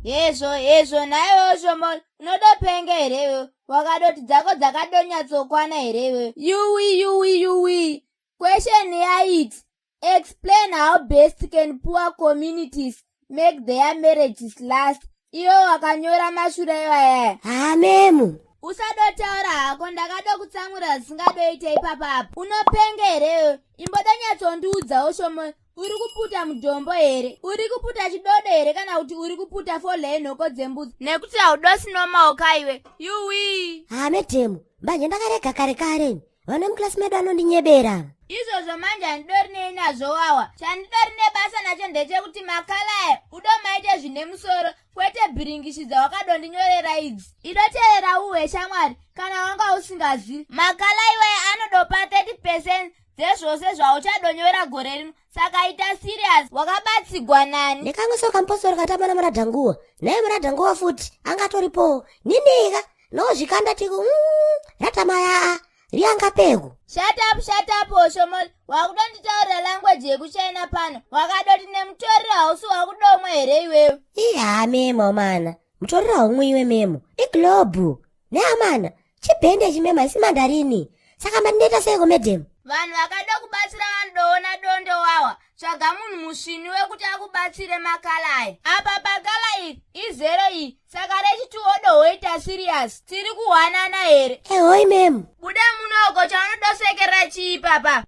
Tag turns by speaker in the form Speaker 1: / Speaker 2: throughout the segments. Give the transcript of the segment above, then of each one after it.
Speaker 1: Hezvo hezvo nhaiwewo Shomol, unodopenga here iwewe? Wakadoti dzako dzakadonyatsokwana here iwewe? Yuwi yuwi yuwi. Question yaiti explain how best can poor communities make their marriages last. Iwe wakanyora mashura iwayaya.
Speaker 2: Haa memu.
Speaker 1: Usadotaura hako ndakadokutsamwira zvisingadoite ipapa apa. Unopenga here iwewe? Imbodonyatsondiudzawo Shomol. Uri kuputa mudhombo here? Uri kuputa chidodo here kana kuti uri kuputa fodya yenhoko dzembudzi? Nekuti haudosi normal ka iwe. Yuwii.
Speaker 2: Haa medhemu, mbanje ndakarega kare kare ini. Vana vemuklasi medu anondinyebera.
Speaker 1: Izvozvo manje handidori nei nazvo wawa. Chandidori nebasa nacho ndechekuti makala aya udomaite zvine musoro kwete bhiringishi dzawakadondinyorera idzi. Idoteerera uwe shamwari kana wanga usingazivi. Makala iwaya anodopa 30 percent dzezvose zvauchadonyora gore rino saka ita serious wakabatsigwa nani
Speaker 2: Nekamwe so kamupostori katamba namuradhanguwa. Naye muradhanguwa futi angatoripowo. Ninika nozvikanda tiku ratamaya rianga peku.
Speaker 1: Shut up, shut up, Oshomol. Wakudonditaurira language yekuchina pano. Wakadoti nemutoriro hausi wakudomwa here iwewe?
Speaker 2: Iya memo mana. Mutoriro haumwiwe memo. Iglobe. Neamana. Chibhende chimemo haisi mandarini. Saka mandinoita seiko madam?
Speaker 1: Vanhu vakada kubatsira vanodoona dondo wawa. Tsvaga munhu musvinu wekuti akubatsire makala aya. Apa pakala iri izero iyi. Saka rechitu wodohoita serious. Tiri kuhwanana here?
Speaker 2: Ehoi memo.
Speaker 1: Buda munoko chaunodosekerera chii papa?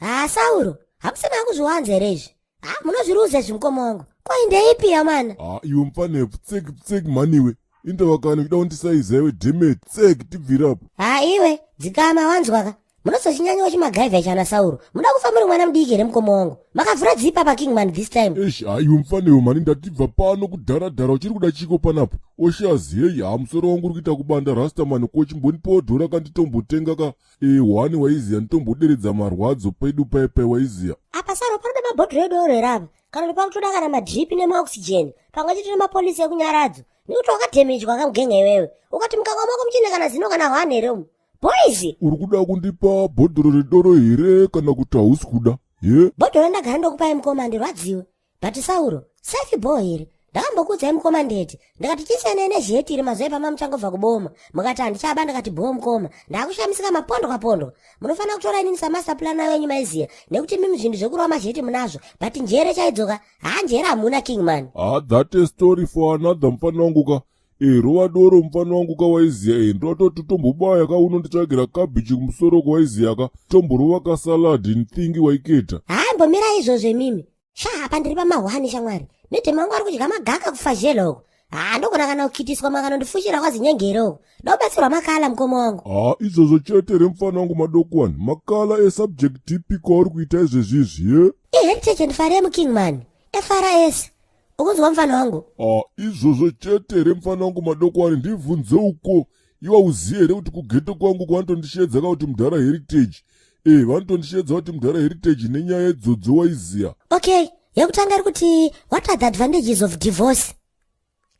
Speaker 2: Haa Sauro, hamusi makuzviwanza here izvi? Ha, munozviruza izvi mukoma wangu. Ko indeipi yamana?
Speaker 3: Ha iwe mfane ptsek ptsek mhani iwe. Indava kani kuda kundisaiza iwe demet tsek tibvire apo.
Speaker 2: Ha iwe, dzikama wanzwaka. Munozochinyanyawo chimagaivha ichi ana Sauro. Muda kufa muri mwana mudiki here mukoma wangu? Makavhura dzipa pa Kingman this time.
Speaker 3: Eish, ha iwe mfane iwe mhani ndatibva pano kudhara dhara uchiri kuda chiko panapa. Oshazi heyi ha musoro wangu uri kuita kubanda rasta mani ko chimbondipawo dhora kanditombotenga ka E, hwani waiziya nditomboderedza marwadzo pedu paye paye waiziya.
Speaker 2: Apa Saro panoda mabhodhoro edoro here apa? Kana kuti pakutoda kana madhiripi nemaoxygen pamwe chete nemapolisi ekunyaradzo. Nekuti wakadhemejwa kamugenge iwewe. Ukati mukanwa mako muchine kana zino kana hwani here umu? Boys!
Speaker 3: Uri kuda kundipa bhodhoro redoro here kana kuti hausi kuda? Ye?
Speaker 2: Bhodhoro ndagara ndokupai mukoma ndirwadziwe. But Sauro, safe bho here? Ndakambokuudzai mukoma ndeti. Ndikati chisiyanai nezheti iri mazuva epama muchangobva kuboma. Mukati handichaba ndikati bho mukoma. Ndakushamisika mapondwa pondwa. Munofanira kutora inini samaster plan wenyu maiziya. Nekuti mimi zvinhu zvekurova mazheti munazvo. But njere chaidzoka. Haa njere hamuna king man.
Speaker 3: Ah, that a story for another mfana wangu ka. Eh, rova doro mfana wangu ka waiziya eh, ndototi tombobaya ka unonditsvagira cabbage kumusoro kwaiziya ka. Tomborova ka salad in thingi waiketa.
Speaker 2: Haa mbomira izvozvo imimi. Sha apa ndiri pamahwani shamwari. Medhemu wangu ari kudya magaka kufazhela uko. Haa ndogona kana kukitiswa makanondifushira kwazinyengere uko. Ndobatsirwa makala mukoma wangu.
Speaker 3: Haa izvozvo chete remufana wangu madokwani. Makala esubject tipi kwauri kuita izvezvi izvi ye?
Speaker 2: Iheritage and faremu king man. FRS. Ukunzwa mufana wangu?
Speaker 3: Haa izvozvo chete remufana wangu madokwani ndibvunze uko. Iwe uziye here kuti kugeto kwangu kwanotondisheedza ka kuti mudhara heritage e vanotondisheedza kuti mudhara heritage nenyaya idzodzo waiziya.
Speaker 2: Okay, yekutanga iri kuti what are the advantages of divorce?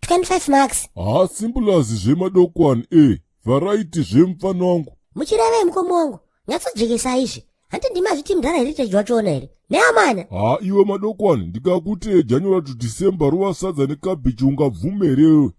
Speaker 2: 25 marks.
Speaker 3: Haa simple as zvemadokwani e variety zvemufana wangu.
Speaker 2: Muchirevei mukoma wangu? Nyatsojekesai izvi. Hanti ndima zviti mudhara heritage wachoona here? Neamana.
Speaker 3: Haa iwe madokwani ndikakuti e January to December rova sadza nekabhichi ungabvume here iwewe?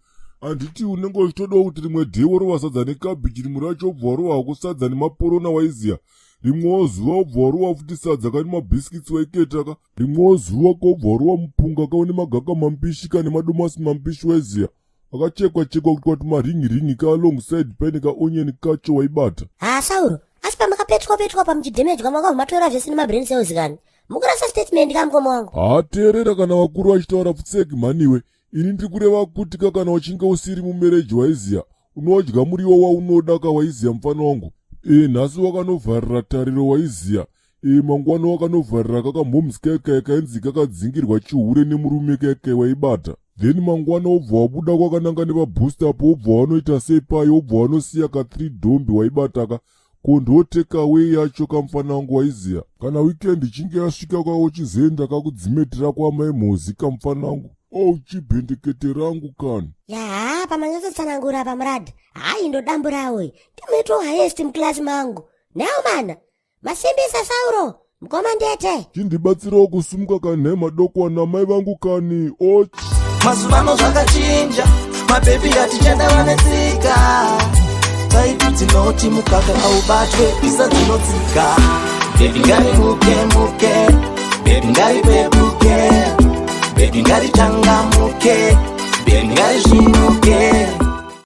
Speaker 3: Handiti unenge uchitodawo kuti rimwe day worova sadza nekabhichi rimwe racho wobva warova hako sadza nemaporona waiziya rimwewo zuva wobva warova futi sadza kane mabhiskits waiketa ka rimwewo zuva ka wobva warova mupunga ka une magaka mambishi ka nemadomasi mambishi waiziya akachekwa chekwa kuitwa tumaringi ringi ka alongside paine kaonyeni kacho waibata.
Speaker 2: Haa Sauro, asi pamakapetwa petwa pamuchidhemejwa makabva matora zvese nemabrain cells kani? Mukurasa statement ka mukoma wangu.
Speaker 3: Haa teerera kana vakuru vachitaura pfutseki mhaniwe Ini ndiri kureva kuti ka kana uchinge usiri mumereji waiziya unodya muriwo waunoda ka waiziya mufana wangu e nhasi wakanovharira tariro waiziya e mangwana wakanovharira kakamhoms kaikai kainzi kakadzingirwa chihure nemurume kaikai waibata then mangwana wobva wabuda kwakananga nepabooster apo wobva wanoita sei payo wobva wanosiya ka 3 dhombi waibataka ko ndo take away yacho kamfana wangu waiziya kana weekend ichinge yasvika kwako chizoenda kakudzimetera kwamai mhozi kamfana wangu oh chibhendekete rangu kani
Speaker 2: Yaha pamanyatsotsanangura pamuradha hayi ndodamburawo ndimoitwa highest muklasi mangu nawo mana masimbisa Sauro mukoma ndete
Speaker 3: chindibatsirawo kusumuka kani nhai madokwana mai vangu kani och.
Speaker 4: Mazuvano zvakachinja, mabhebhi atichada vane tsika. Type dzinoti mukaka aubatwe, pisa dzinotsika. Bhebhi ngarimuke muke, bhebhi ngaripepuke, bhebhi ngaritanga muke, bhebhi ngarizvi.